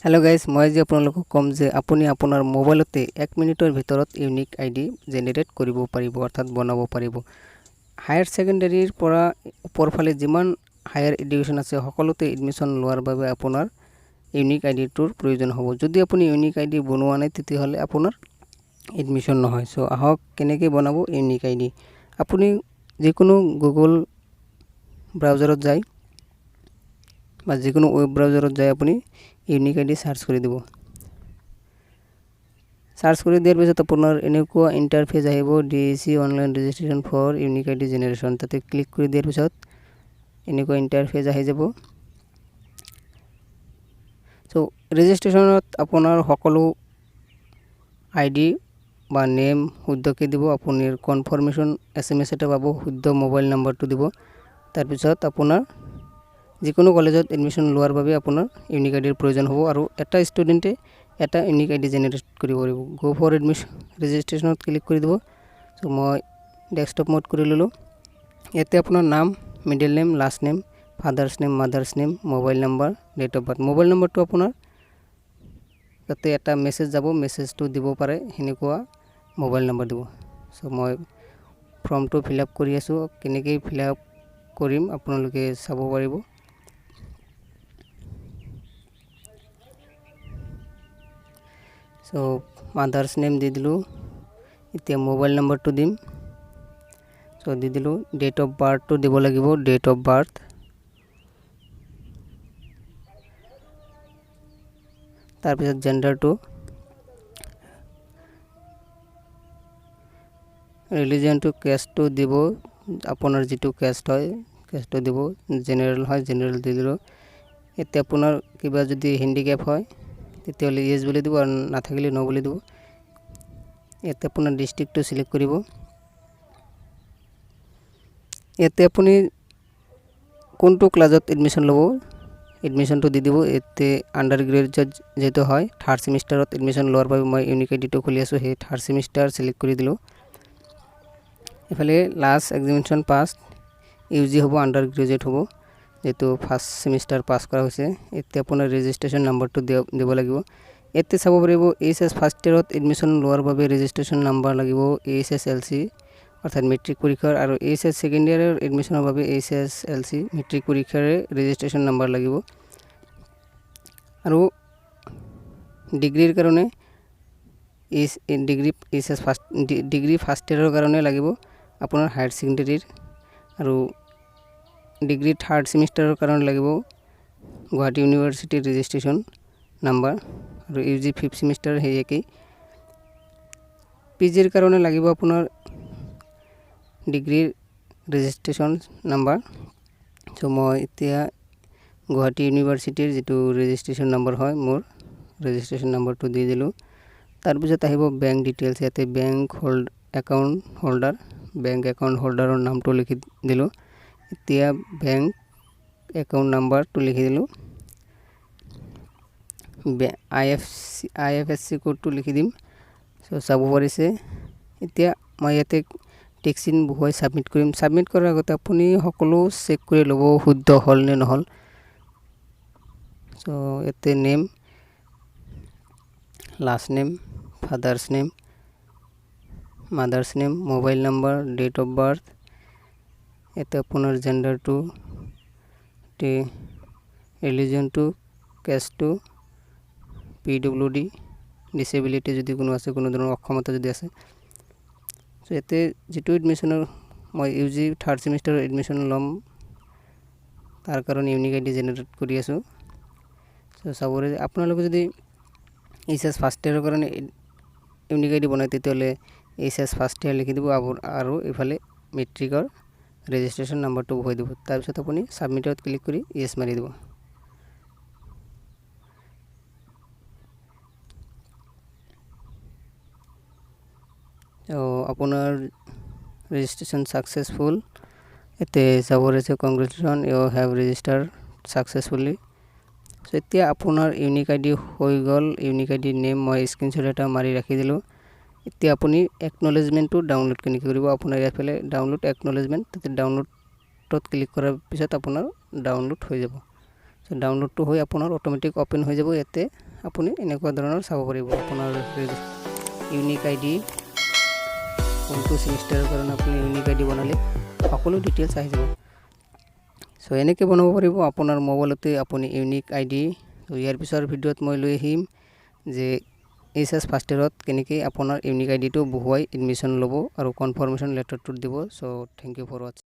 Hello' guys, মই আজি আপোনালোকক ক'ম যে আপুনি আপোনাৰ মোবাইলতে 1 মিনিটৰ ভিতৰত ইউনিক আই ডি জেনেৰেট কৰিব পাৰিব, অৰ্থাৎ বনাব পাৰিব। হায়াৰ ছেকেণ্ডেৰীৰ পৰা ওপৰ ফালে যিমান হায়াৰ এডুকেশ্যন আছে, সকলোতে এডমিশ্যন লোৱাৰ বাবে আপোনাৰ ইউনিক আই ডিটোৰ প্ৰয়োজন হ'ব। যদি আপুনি ইউনিক আই ডি বনোৱা নাই, তেতিয়াহ'লে আপোনাৰ এডমিশ্যন নহয়। চ' আহক, কেনেকৈ বনাব ইউনিক আই ডি। আপুনি যিকোনো গুগল ব্ৰাউজাৰত যায় বা যিকোনো ৱেব ব্ৰাউজাৰত যাই আপুনি ইউনিক আই ডি চাৰ্চ কৰি দিব। চাৰ্চ কৰি দিয়াৰ পিছত আপোনাৰ এনেকুৱা ইণ্টাৰফেচ আহিব, DEC online registration for unique ID generation। তাতে ক্লিক কৰি দিয়াৰ পিছত এনেকুৱা ইণ্টাৰফেচ আহি যাব। চ' ৰেজিষ্ট্ৰেশ্যনত আপোনাৰ সকলো আই ডি বা নেম শুদ্ধকৈ দিব। আপুনি কনফাৰ্মেশ্যন এছএমএছ এটা পাব, শুদ্ধ মোবাইল নাম্বাৰটো দিব। তাৰপিছত আপোনাৰ যিকোনো কলেজত এডমিশ্যন লোৱাৰ বাবে আপোনাৰ ইউনিক আই ডিৰ প্ৰয়োজন হ'ব আৰু এটা ষ্টুডেণ্টে এটা ইউনিক আই ডি জেনেৰেট কৰিব পাৰিব। গ' ফৰ এডমিশ্যন ৰেজিষ্ট্ৰেশ্যনত ক্লিক কৰি দিব। চ' মই ডেস্কটপ মোড কৰি ল'লোঁ। ইয়াতে আপোনাৰ নাম, middle name, last name, father's name, mother's name, mobile number, date of birth। Mobile নম্বৰটো আপোনাৰ তাতে এটা মেছেজ যাব, মেছেজটো দিব পাৰে, সেনেকুৱা মোবাইল নম্বৰ দিব। চ' মই ফৰ্মটো ফিল আপ কৰি আছোঁ। কেনেকৈ ফিল আপ কৰিম আপোনালোকে চাব পাৰিব। চ' মাদাৰ্ছ নেম দি দিলোঁ। এতিয়া মোবাইল নম্বৰটো দিম। চ' দি দিলোঁ। ডেট অফ বাৰ্থটো দিব লাগিব, ডেট অফ বাৰ্থ। তাৰপিছত জেণ্ডাৰটো, ৰিলিজনটো, কেষ্টটো দিব। আপোনাৰ যিটো কেষ্ট হয়, কেষ্টটো দিব। জেনেৰেল হয়, জেনেৰেল দি দিলোঁ। এতিয়া আপোনাৰ কিবা যদি হেণ্ডিকেপ হয়, তেতিয়াহ'লে য়েছ বুলি দিব আৰু নাথাকিলে ন' বুলি দিব। ইয়াতে আপোনাৰ ডিষ্ট্ৰিক্টটো চিলেক্ট কৰিব। ইয়াতে আপুনি কোনটো ক্লাছত এডমিশ্যন ল'ব, এডমিশ্যনটো দি দিব। ইয়াতে আণ্ডাৰ গ্ৰেজুৱেট যিহেতু হয়, থাৰ্ড ছেমিষ্টাৰত এডমিশ্যন লোৱাৰ বাবে মই ইউনিক আই ডিটো খুলি আছোঁ, সেই থাৰ্ড ছেমিষ্টাৰ চিলেক্ট কৰি দিলোঁ। এইফালে লাষ্ট এক্সামিনেশ্যন পাছ, ইউ জি হ'ব, আণ্ডাৰ গ্ৰেজুৱেট হ'ব, যিটো ফাৰ্ষ্ট ছেমিষ্টাৰ পাছ কৰা হৈছে। এতিয়া আপোনাৰ ৰেজিষ্ট্ৰেশ্যন নাম্বাৰটো দিব লাগিব। ইয়াতে চাব পাৰিব, এইচ এছ ফাৰ্ষ্ট ইয়েৰত এডমিশ্যন লোৱাৰ বাবে ৰেজিষ্ট্ৰেশ্যন নাম্বাৰ লাগিব এইচএছএলচি, অৰ্থাৎ মেট্ৰিক পৰীক্ষাৰ, আৰু এইচ এছ ছেকেণ্ড ইয়েৰৰ এডমিশ্যনৰ বাবে এইচএছএলচি মেট্ৰিক পৰীক্ষাৰে ৰেজিষ্ট্ৰেশ্যন নাম্বাৰ লাগিব। আৰু ডিগ্ৰীৰ কাৰণে H degree HS first degree first ইয়েৰৰ কাৰণে লাগিব আপোনাৰ হায়াৰ ছেকেণ্ডেৰীৰ আৰু ডিগ্ৰী থাৰ্ড ছেমিষ্টাৰৰ কাৰণে লাগিব গুৱাহাটী ইউনিভাৰ্চিটিৰ ৰেজিষ্ট্ৰেশ্যন নাম্বাৰ আৰু ইউ জি ফিফ্থ ছেমিষ্টাৰ সেই একেই। পি জিৰ কাৰণে লাগিব আপোনাৰ ডিগ্ৰীৰ ৰেজিষ্ট্ৰেশ্যন নাম্বাৰ। চ' মই এতিয়া গুৱাহাটী ইউনিভাৰ্চিটিৰ যিটো ৰেজিষ্ট্ৰেশ্যন নাম্বাৰ হয়, মোৰ ৰেজিষ্ট্ৰেশ্যন নাম্বাৰটো দি দিলোঁ। তাৰপিছত আহিব বেংক ডিটেইলছ। ইয়াতে bank hold account holder, bank account হোল্ডাৰৰ নামটো লিখি দিলোঁ। এতিয়া বেংক একাউণ্ট নাম্বাৰটো লিখি দিলোঁ। আই এফ এছ চি কোডটো লিখি দিম। চ' চাব পাৰিছে, এতিয়া মই ইয়াতে টিক চিন বহুৱাই ছাবমিট কৰিম। ছাবমিট কৰাৰ আগতে আপুনি সকলো চেক কৰি ল'ব, শুদ্ধ হ'ল নে নহ'ল। চ' ইয়াতে name, last name, father's name, mother's name, mobile number, date of birth, ইয়াতে আপোনাৰ জেণ্ডাৰটো, ৰিলিজনটো, কেষ্টটো, পিডব্লিউডি, ডিচেবিলিটি যদি কোনো আছে, কোনো ধৰণৰ অক্ষমতা যদি আছে। চ' ইয়াতে যিটো এডমিশ্যনৰ, মই ইউ জি থাৰ্ড ছেমিষ্টাৰৰ এডমিশ্যন ল'ম, তাৰ কাৰণে ইউনিক আই ডি জেনেৰেট কৰি আছোঁ। চ' চাবৰে, আপোনালোকে যদি এইচ এছ ফাৰ্ষ্ট ইয়েৰৰ কাৰণে ইউনিক আই ডি বনায়, তেতিয়াহ'লে এইচ এছ ফাৰ্ষ্ট ইয়েৰ লিখি দিব আৰু এইফালে মেট্ৰিকৰ ৰেজিষ্ট্ৰেশ্যন নাম্বাৰটো বহুৱাই দিব। তাৰপিছত আপুনি ছাবমিটত ক্লিক কৰি য়েছ মাৰি দিব। আপোনাৰ ৰেজিষ্ট্ৰেশ্যন ছাকচেছফুল। ইয়াতে চাব পাৰিছে, "Congratulation, you have register successfully." So এতিয়া আপোনাৰ ইউনিক আই ডি হৈ গ'ল। ইউনিক আই ডি নেম মই স্ক্ৰীনশ্বট এটা মাৰি ৰাখি দিলোঁ। এতিয়া আপুনি একনলেজমেণ্টটো ডাউনলোড কেনেকৈ কৰিব? আপোনাৰ ইয়াৰফালে ডাউনলোড একনলেজমেণ্ট, তাতে ডাউনলোডত ক্লিক কৰাৰ পিছত আপোনাৰ ডাউনলোড হৈ যাব। চ' ডাউনলোডটো হৈ আপোনাৰ অট'মেটিক অ'পেন হৈ যাব। ইয়াতে আপুনি এনেকুৱা ধৰণৰ চাব পাৰিব। আপোনাৰ ইউনিক আই ডি, কোনটো ছেমিষ্টাৰৰ কাৰণে আপুনি ইউনিক আই ডি বনালে, সকলো ডিটেইলছ আহি যাব। চ' এনেকৈ বনাব পাৰিব আপোনাৰ মোবাইলতে আপুনি ইউনিক আই ডি। ত' ইয়াৰ পিছৰ ভিডিঅ'ত মই লৈ আহিম যে এইচ এছ ফাৰ্ষ্ট ইয়েৰত কেনেকৈ আপোনাৰ ইউনিক আই ডিটো বহুৱাই এডমিশ্যন ল'ব আৰু কনফাৰ্মেশ্যন লেটাৰটো দিব। So thank you for watching.